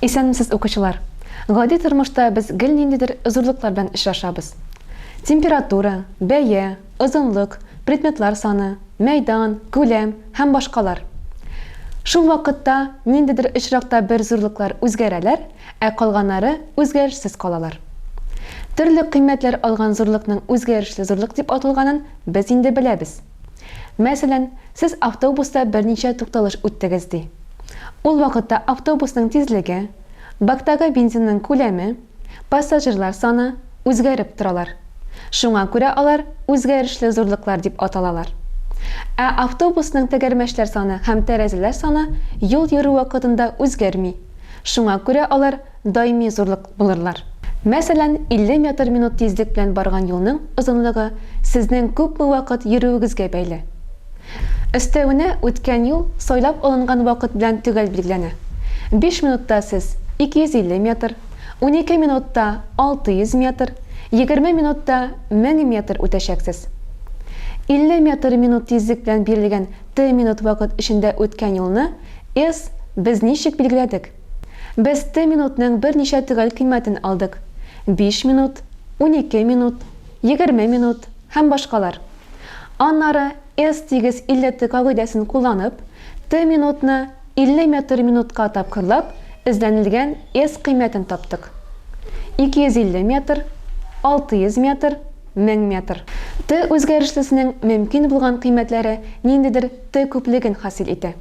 Исәнмесез, укучылар! Гади тормышта без гел ниндидер зурлыклар белән очрашабыз. Температура, бәя, озынлык, предметлар саны, мәйдан, күләм һәм башкалар. Шул вакытта ниндидер очракта бер зурлыклар үзгәрәләр, ә калганнары үзгәрешсез калалар. Төрле кыйммәтләр алган зурлыкның үзгәрешле зурлык дип аталганын без инде беләбез. Мәсәлән, сез автобуста берничә тукталыш үттегез, ди. Ул вакытта автобусның тизлеге, бактагы бензинның күләме, пассажирлар саны үзгәреп торалар. Шуңа күрә алар үзгәрешле зурлыклар дип аталалар. Ә автобусның тәгәрмәчләр саны һәм тәрәзәләр саны юл йөрү вакытында үзгәрми. Шуңа күрә алар даими зурлык булырлар. Мәсәлән, 50 метр минут тизлек белән барган юлның озынлыгы сезнең күпме вакыт йөрүегезгә бәйле. Өстәвенә, үткән юл сайлап алынган вакыт белән төгәл билгеләнә. Биш минутта сез 250 метр, 12 минутта 600 метр, 20 минутта 1000 метр үтәчәксез. 50 метр минут тизлек белән бирелгән Т минут вакыт эчендә үткән юлны S без ничек билгеләдек? Без Т минутның берничә төгәл кыйммәтен алдык, биш минут, 12 минут, 20 минут һәм башкалар. Аннары S тигез 50 Т кагыйдәсен кулланып, Т минутны 50 метр минутка тапкырлап, эзләнелгән S кыйммәтен таптык. 250 метр, 600 метр, 1000 метр. Т үзгәрешлесенең мөмкин булган кыйммәтләре ниндидер Т күплеген хасил итә.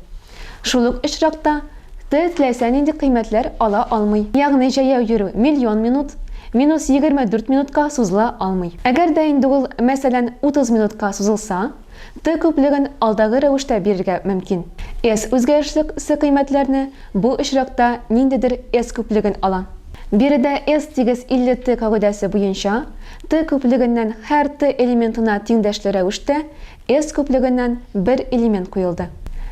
Шул ук очракта Т теләсә нинди кыйммәтләр ала алмый. Ягъни җәяү йөрү миллион минут, минус 24 минутка сузыла алмый. Әгәр дә инде ул, мәсәлән, 30 минутка сузылса, Т күплеген алдагы рәвештә бирергә мөмкин. С үзгәрешлесе кыйммәтләрне бу очракта ниндидер С күплеген ала. Биредә С тигез 50 Т кагыйдәсе буенча, Т күплегеннән һәр Т элементына тиңдәшле рәвештә S күплегеннән бер элемент куелды.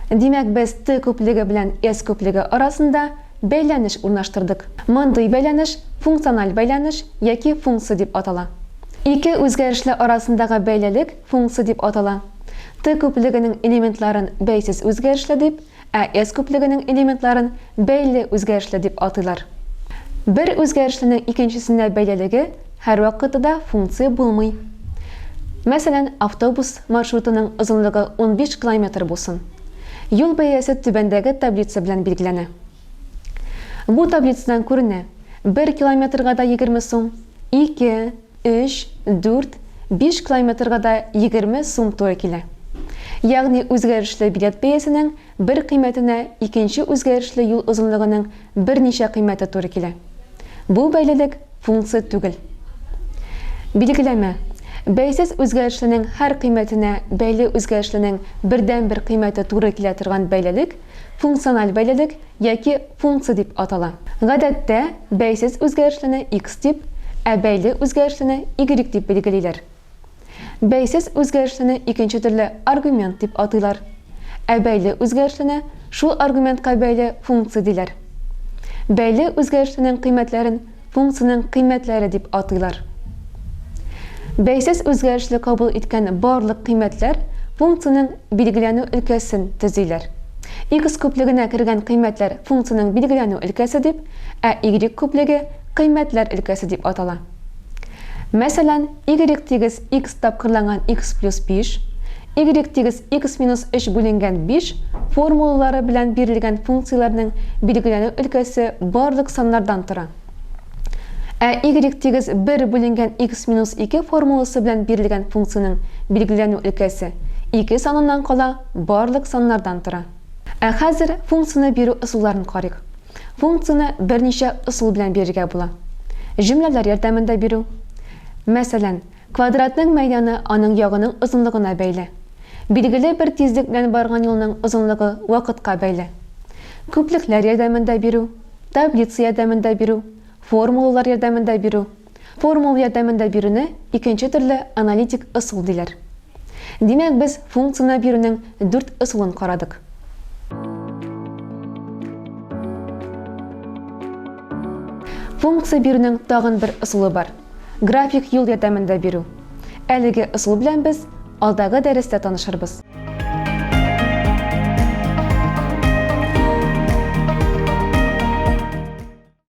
Димәк, без Т күплеге белән S күплеге арасында бәйләнеш урнаштырдык. Мондый бәйләнеш функциональ бәйләнеш яки функция дип атала. Ике үзгәрешле арасындагы бәйлелек функция дип атала. Т күплегенең элементларын бәйсез үзгәрешле дип, Ә S күплегенең элементларын бәйле үзгәрешле дип атыйлар. Бер үзгәрешленең икенчесенә бәйлелеге һәрвакытта да функция булмый. Мәсәлән, автобус маршрутының озынлыгы 15 километр булсын. Юл бәясе түбәндәге таблица белән билгеләнә. Бу таблицадан күренә, бер километрга да 20 сум, ике, Өч, дүрт, биш километрга да 20 сум туры килә. Ягъни үзгәрешле билет бәясенең бер кыйммәтенә икенче үзгәрешле юл озынлыгының берничә кыйммәте туры килә. Бу бәйлелек функция түгел. Билгеләмә. Бәйсез үзгәрешленең һәр кыйммәтенә бәйле үзгәрешленең бердәнбер кыйммәте туры килә торган бәйлелек функциональ бәйлелек яки функция дип атала. Гадәттә, бәйсез үзгәрешлене x дип, ә бәйле үзгәрешлене y дип билгелиләр. Бәйсез үзгәрешлене икенче төрле аргумент дип атыйлар, ә бәйле үзгәрешлене шул аргументка бәйле функция диләр. Бәйле үзгәрешленең кыйммәтләрен функциянең кыйммәтләре дип атыйлар. Бәйсез үзгәрешле кабул иткән барлык кыйммәтләр функциянең билгеләнү өлкәсен төзиләр. X күплегенә кергән кыйммәтләр функциянең билгеләнү өлкәсе дип, ә Y күплеге кыйммәтләр өлкәсе дип атала. Мәсәлән, Y тигез x тапкырланган x плюс 5, Y тигез x минус 3 бүленгән 5 формулалары белән бирелгән функцияләрнең билгеләнү өлкәсе барлык саннардан тора. Ә Y тигез 1 бүленгән x минус 2 формуласы белән бирелгән функциянең билгеләнү өлкәсе 2 саныннан кала барлык саннардан тора. Ә хәзер функцияне бирү ысулларын карыйк. Функцияне берничә ысул белән бирергә була. Җөмләләр ярдәмендә бирү. Мәсәлән, Квадратның мәйданы аның ягының озынлыгына бәйле. Билгеле бер тизлек белән барган юлның озынлыгы вакытка бәйле. Күплекләр ярдәмендә бирү, таблица ярдәмендә бирү, формулалар ярдәмендә бирү. Формула ярдәмендә бирүне икенче төрле аналитик ысул диләр. Димәк, без функцияне бирүнең дүрт ысулын карадык. Функция бирүнең тагын бер ысулы бар. График юл ярдәмендә бирү. Әлеге ысул белән без алдагы дәрестә танышырбыз.